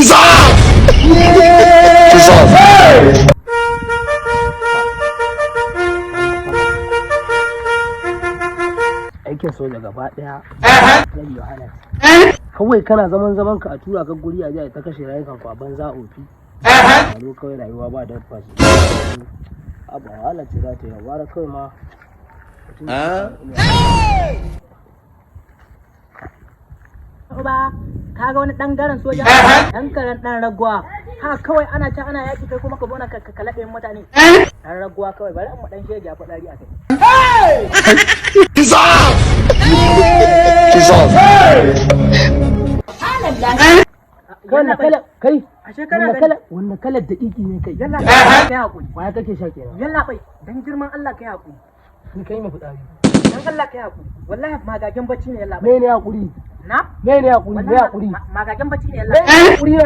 Jesus! Aikin soja gaba daya zai yi wahala. Kawai kana zaman zaman ka a tura ka guri a jiya ta kashe rayukan ku a banza ofi. Alo, kawai rayuwa ba da fashi. Abu wahala ce za ta yi gwara kawai ma. Uba, kaga wani dan garan soja, dan garan dan raguwa. Ha, kawai ana can ana yaki, kai kuma ka zo na ka kalabe mutane. Dan raguwa kawai, bari in mu dan shege a fadari a kai. Jesus! Wannan kala kai. Ashe kana Wannan gani? kala, wannan kalar daƙiƙi ne kai. Yalla kai hakuri. Waya kake sha kenan? Yalla bai, dan girman Allah kai hakuri. Ni kai ma fitsari. Dan Allah kai hakuri. Wallahi magagen bacci ne, yalla bai. Me ne hakuri? Na? Me ne hakuri? Me Wallahi hakuri? magagen bacci ne, yalla. Me hakuri na?